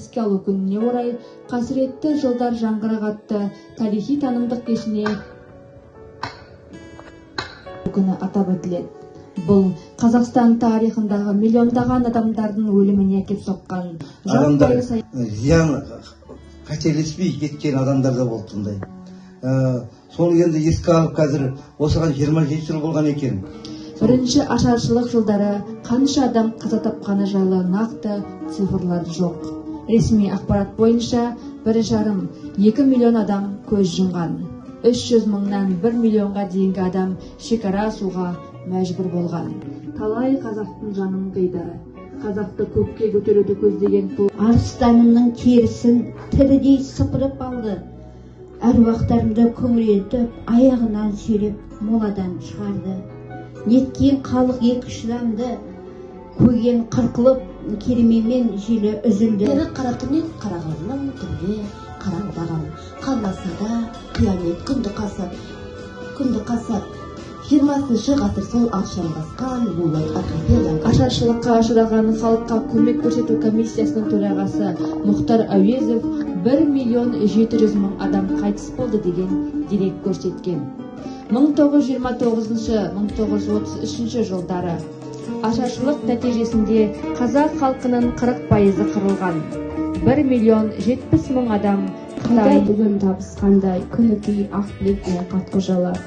Еске алу күніне орай «Қасіретті жылдар жаңғырығы» атты тарихи танымдық кешіне күні атап өтіледі. Бұл Қазақстан тарихындағы миллиондаған адамдардың өліміне әкеп соққан Адамдар жаппай зиян, қателеспей кеткен адамдар да болды сондай. Соны енді еске алып, қазір осыған 27 жыл болған екен. Бірінші ашаршылық жылдары қанша адам қаза тапқаны жайлы нақты цифрлар жоқ. Ресми ақпарат бойынша, 1,5-2 миллион адам көз жұмған. 300 мыңнан 1 миллионға дейінгі адам шекара асуға мәжбүр болған. Талай қазақтың жанын қиды. Қазақты көкке көтеруді көздеген бұл Арыстанымның терісін тірідей сыпырып алды. Әруақтарымды күңірентіп, аяғынан сүйреп, моладан шығарды. Неткен халық екі шыдамды! Көген қырқылып, кермемен желі үзілді. Бері қара түнек қарағанның түнде қараңдаған қалмаса да қиямет күнді қасап, күнді қасап. 20-ғасыр сол алшаң басқан ГУЛАГ архипелаг. Ашаршылыққа ұшыраған халыққа көмек көрсету комиссиясының төрағасы Мұхтар Әуезов 1 миллион 700 мың адам қайтыс болды деген дерек көрсеткен. 1929-1933 жылдары ашаршылық нәтижесінде қазақ халқының 40%-ы қырылған. 1 миллион 70 мың адам Қайда Қытай бүгін табысқандай күнікей Ақбілек Қатқожалар?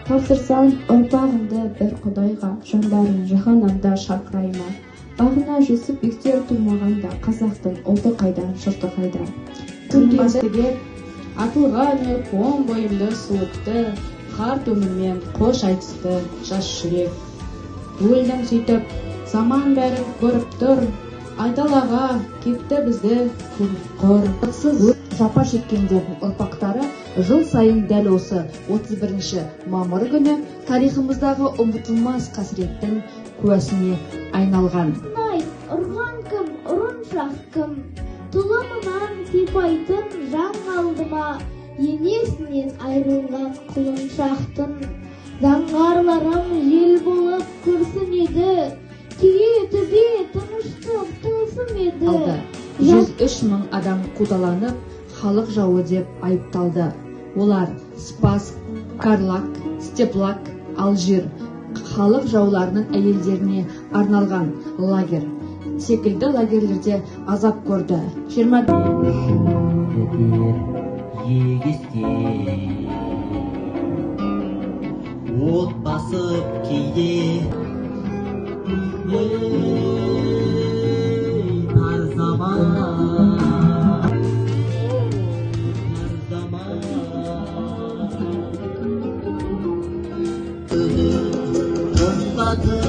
Тапсырсаң ұрпағыңды бір құдайға, жандарың жаһаннамда шарқырай ма? Бағына Жүсіпбектер тумағанда, қазақтың ұлты қайда, жұрты қайда? Бас тігіп атылған оқ он бойымды суытты. Қарт өмірмен қош айтысты жас жүрек. Өлдім сөйтіп, заман бәрін көріп тұр, айдалаға кетті бізді көміп құр. Сыз жапа шеккендердің ұрпақтары жыл сайын дәл осы 31 мамыр күні тарихымыздағы ұмытылмас қасіреттің куәсіне айналған. Айт, ұрған кім, ұрыншақ кім? Тұлымынан сипайтын жан қалды ма енесінен айрылған құлыншақтың? Заңғарларым жел болып күрсінеді, кие төбе тыныштық тылсым еді. Алды. 103 мың адам қудаланып, халық жауы деп айыпталды. Олар Спасск, Карлаг, Степлаг, Алжир, халық жауларының әйелдеріне арналған лагерь секілді лагерьлерде азап көрді. 20 Бітер егесте от басып кейде, ей, тар заман, тар заман. Тоқтатып.